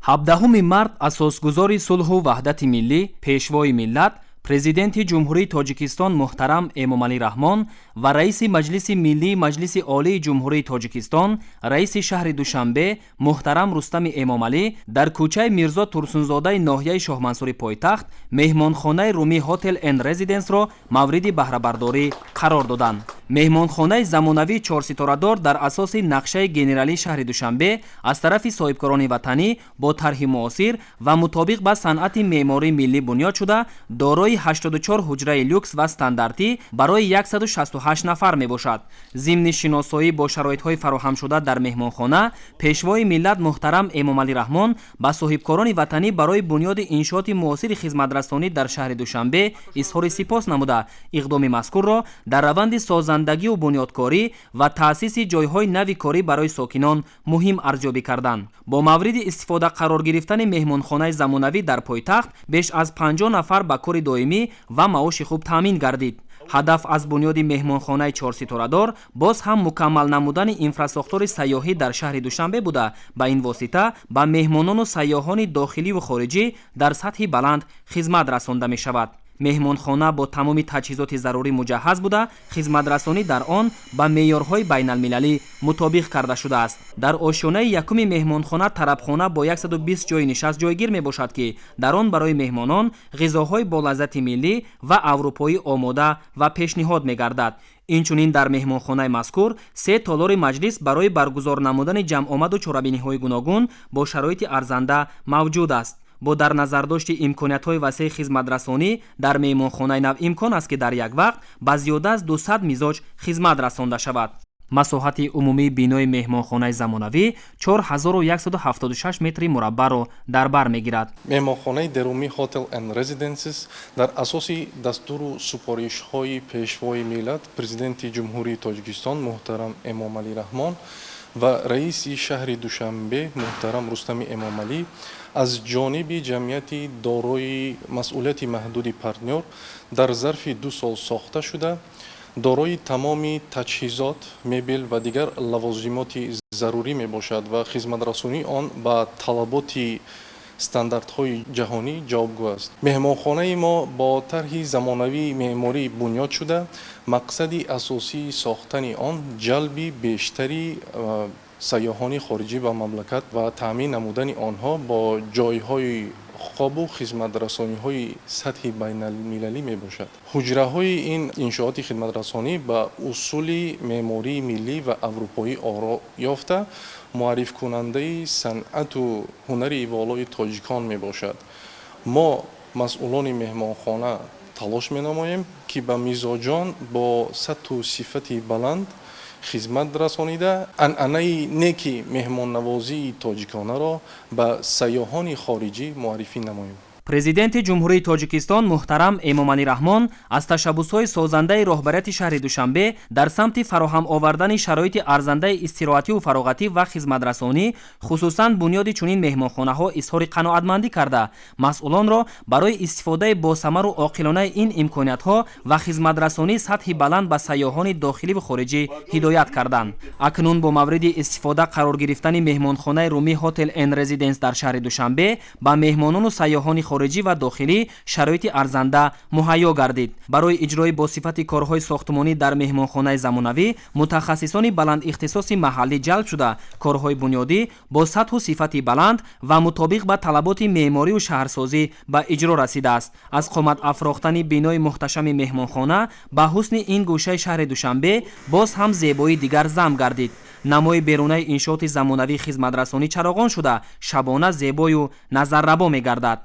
17 март асосгузори сулҳу ваҳдати миллӣ, Пешвои миллат, Президенти Ҷумҳурии Тоҷикистон муҳтарам Эмомалӣ Раҳмон ва Раиси Маҷлиси Миллии Маҷлиси Олии Ҷумҳурии Тоҷикистон, Раиси шаҳри Душанбе муҳтарам Рустами Эмомалӣ дар кӯчаи Мирзо Турсунзодаи ноҳияи Шоҳмансури пойтахт меҳмонхонаи Руми Хотел энд Резиденсро мавриди баҳрабардорӣ қарор доданд. Меҳмонхонаи замонавии чорситорадор дар асоси нақшаи генералии шаҳри Душанбе аз тарафи соҳибкорони ватанӣ бо тарҳи муосир ва мутобиқ ба санъати меъмории миллӣ бунёд шуда, дорои 84 ҳуҷраи люкс ва стандартӣ барои 168 нафар мебошад. Зимни шиносоӣ бо шароитҳои фароҳамшуда дар меҳмонхона, Пешвои миллат муҳтарам Эмомалӣ Раҳмон ба соҳибкорони ватанӣ барои бунёди иншооти муосири хизматрасонӣ дар шаҳри Душанбе изҳори сипос намуда, иқдоми мазкурро дар раванди созандагию бунёдкорӣ ва таъсиси ҷойҳои нави корӣ барои сокинон муҳим арзёбӣ карданд. Бо мавриди истифода қарор гирифтани меҳмонхонаи замонавӣ дар пойтахт беш аз 50 нафар ба кори доимӣ ва маоши хуб таъмин гардид. Ҳадаф аз бунёди меҳмонхонаи чорситорадор боз ҳам мукаммал намудани инфрасохтори сайёҳӣ дар шаҳри Душанбе буда, ба ин восита ба меҳмонону сайёҳони дохиливу хориҷӣ дар сатҳи баланд хизмат расонда мешавад. Меҳмонхона бо тамоми таҷҳизоти зарурӣ муҷаҳҳаз буда, хизматрасонӣ дар он ба меъёрҳои байналмилалӣ мутобиқ карда шудааст. Дар ошёнаи якуми меҳмонхона тарабхона бо 120 ҷойи нишаст ҷойгир мебошад, ки дар он барои меҳмонон ғизоҳои болаззати миллӣ ва аврупоӣ омода ва пешниҳод мегардад. Инчунин дар меҳмонхонаи мазкур се толори маҷлис барои баргузор намудани ҷамъомаду чорабиниҳои гуногун бо шароити арзанда мавҷуд аст. Бо дар назардошти имкониятҳои васеи хизматрасонӣ дар меҳмонхонаи нав имкон аст, ки дар як вақт ба зиёда аз 200 мизоҷ хизмат расонда шавад. Масоҳати умумии бинои меҳмонхонаи замонавӣ 4176 метри мураббаъро дар бар мегирад. Меҳмонхонаи The Rumi Hotel and Residences дар асоси дастуру супоришҳои Пешвои миллат, Президенти Ҷумҳурии Тоҷикистон муҳтарам Эмомалӣ Раҳмон ва Раиси шаҳри Душанбе муҳтарам Рустами Эмомалӣ аз ҷониби ҷамъияти дорои масъулияти маҳдуди «Партнёр» дар зарфи 2 сол сохта шуда, дорои тамоми таҷҳизот, мебел ва дигар лавозимоти зарурӣ мебошад ва хизматрасонии он ба талаботи стандартҳои ҷаҳонӣ ҷавобгӯ аст. Меҳмонхонаи мо бо тарҳи замонавии меъморӣ бунёд шуда, мақсади асосии сохтани он ҷалби бештари сайёҳони хориҷӣ ба мамлакат ва таъмин намудани онҳо бо ҷойҳои хобу хизматрасониҳои сатҳи байналмилалӣ мебошад. Ҳуҷраҳои ин иншооти хизматрасонӣ ба усули меъмории миллӣ ва аврупоӣ оро ёфта, муаррифкунандаи санъату ҳунари волои тоҷикон мебошад. Мо, масъулони меҳмонхона, талош менамоем, ки ба мизоҷон бо сатҳу сифати баланд хизмат расонида, анъанаи неки меҳмоннавозии тоҷиконаро ба сайёҳони хориҷӣ муаррифӣ намоем. Президенти Ҷумҳурии Тоҷикистон муҳтарам Эмомалӣ Раҳмон аз ташаббусҳои созандаи роҳбарияти шаҳри Душанбе дар самти фароҳам овардани шароити арзандаи истироҳативу фароғатӣ ва хизматрасонӣ, хусусан бунёди чунин меҳмонхонаҳо, изҳори қаноатмандӣ карда, масъулонро барои истифодаи босамару оқилонаи ин имкониятҳо ва хизматрасонии сатҳи баланд ба сайёҳони дохиливу хориҷӣ ҳидоят карданд. Акнун бо мавриди истифода қарор гирифтани меҳмонхонаи Руми Хотел энд Резиденс дар шаҳри Душанбе ба меҳмонону сайёҳони хориҷӣ ва дохилӣ шароити арзанда муҳайё гардид. Барои иҷрои босифати корҳои сохтмонӣ дар меҳмонхонаи замонавӣ мутахассисони баландихтисоси маҳаллӣ ҷалб шуда, корҳои бунёдӣ бо сатҳу сифати баланд ва мутобиқ ба талаботи меъморию шаҳрсозӣ ба иҷро расидааст. Аз қомат афрохтани бинои муҳташами меҳмонхона ба ҳусни ин гӯшаи шаҳри Душанбе боз ҳам зебоии дигар зам гардид. Намои берунаи иншооти замонавии хизматрасонӣ чароғон шуда, шабона зебою назаррабо мегардад.